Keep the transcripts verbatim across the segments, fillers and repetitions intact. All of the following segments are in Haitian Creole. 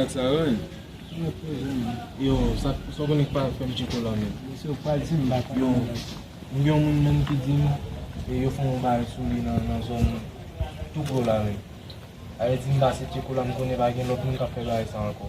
gad sa yo, wi. Yo, sa, sa w konnen k pa fè m tcheko la menm. Mesye, w pa di m ba. Yo, m gen yon moun menm ki di m, e yo fè yon bagay sou li nan, nan zòn Toubro la menm. Ayiti m pase tcheko la, m konnen pa gen lòt moun k ap fè bagay sa ankò.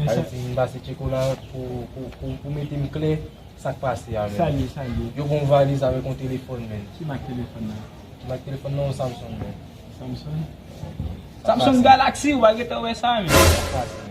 Ayiti m pase tcheko la pou, pou, pou, pou mete m klè sa k pase a menm. Sa l ye, sa l ye. Yo gen yon valiz avèk yon telefòn menm. Ki mak telefòn nan? Ki mak telefòn nan? Yon Samsung menm. Samsung? Samsung Galaxy, w a gentan wè sa menm. Sa k pase menm?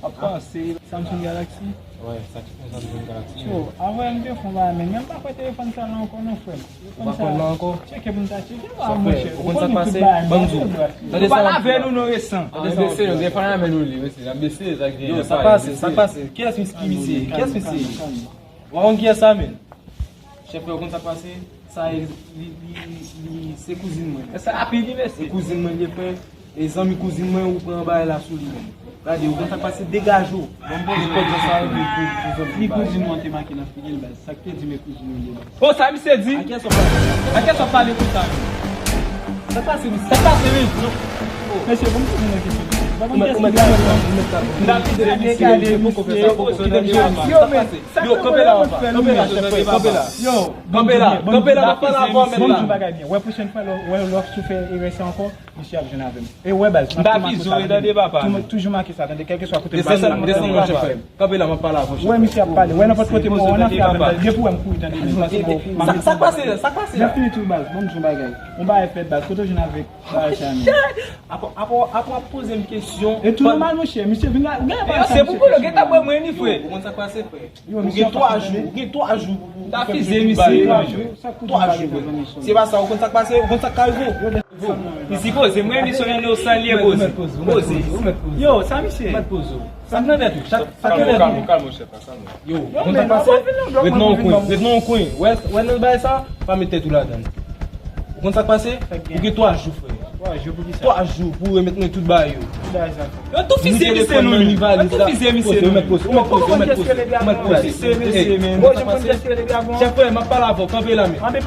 Ap panse. Samsung Galaxy? Wè, sa ki fè Samsung Galaxy. Yo, avè m te fon ba men, men m pa kwè telefòn sa la ankò non, frè m. Ou pa kwè l la ankò? Tcheke pou n ta tcheke. Sa fè, ou konn sa k pase? Ban m di w. Tande sa. Ou pa lave nou non resan. Tande sa. Mesye, nou defann amè nou li, mesye. N ap mesye, sa k gen. Yo, sa k pase, sa k pase? Kiyès misye, kiyès misye? Ou pa konn kiyès sa, men? Chèf, frè, ou konn sa k pase? Sa e, li, li, li, se kouzin mwen. Sa rapid, wi, mesye. Se kouzin mwen, li frè. E zanmi kouzin mwen, ou pran bagay la sou li menm. Gade, ou konn sa k pase, degaje w. Ban m poze kèsyon sa yo pou, pou, pou zanmi. Li kouzin mwen te make nan figi l, baz. Sa k te di, men kouzin mwen li, baz. Oh, sa misye di? A kiyès w ap pale? A kiyès w ap pale konsa menm? Sa k pase, misye? Sa k pase, menm? Mesye, ban m poze yon kèsyon. Ou mèt, ou mèt, ou mèt, ou mèt. M t ap di, misye, misye poko fè sa, poko. Kite m jere. Yo, men, sa k pase? Yo, kanpe la, papa. Kanpe la, chèf, kanpe la. Yo, kanpe la, kanpe la, m ap pale avè w, mèt la. Bon, bagay byen. Wè, pwochèn fwa, lè, wè, lè w sou fè erè sa ankò, misye ap jwenn avè m. E wè, baz, m ap tou make sa, tande, papa. Toujou make sa, tande, kèlkeswa kote m pase, m ap desann, mon chèf, frè m. Kanpe la, m ap pale avè w, chèf. Wè, misye ap pale. Wè, nenpòt kote m wè w, w nan fè avè m, baz. Depi w wè m kouri, tande, m pase bò. Sa, sa k pase? Sa k pase? Lè fini tou, baz. Bon, m di yon bagay. Yon bagay fèt, baz. Kote w jwenn avèk bagay sa, menm? Apre, apre, apre w ap poze m kesyon. E tou nòmal, monchè. Misye vin la, ou gen bagay sa, misye fè. Se pou kolo, gen ta bwè mwen ni, frè. Yo, ou konn sa k pase, frè? Ou gen twa jou, ou gen twa jou pou, pou, pou fè tout bagay yo. Twa jou. Se pa sa, ou konn sa k pase, ou konn sa k ka rive w. Li sipoze, mwen, misye inosan, li ye poze. Poze. Yo, sa misye? Sa k nan tèt ou? Sa k nan tèt ou? Kalm, kalm, chèf, kalm. Yo, ou konn sa k pase? Ret nan yon kwen, ret nan yon kwen. Wè, wè nan bagay sa, pa met tèt ou ladan l. Ou konn sa k pase? Ou gen twa jou, frè. Twa jou pou ki sa? Twa jou pou remèt mwen tout bagay yo. Ki bagay sa? Yo tou fizye misye, nou li. Yo tou fizye misye, nou li. Ou mèt poze, ou mèt poze, ou mèt poze, ou mèt poze. Chèf, frè, m ap pale avè w, kanpe la, men. Ou gen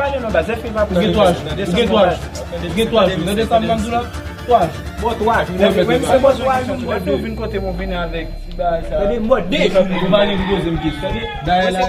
twa jou, ou gen twa jou. Ou gen twa jou. Tande sa m ap di w la? Bò twa jou. Menm se bò twa jou, m bò de jou. Vin kote m, vin avèk ti bagay sa. Tande, m bò de jou. Ou pa vin poze m kesyon. Dayè la,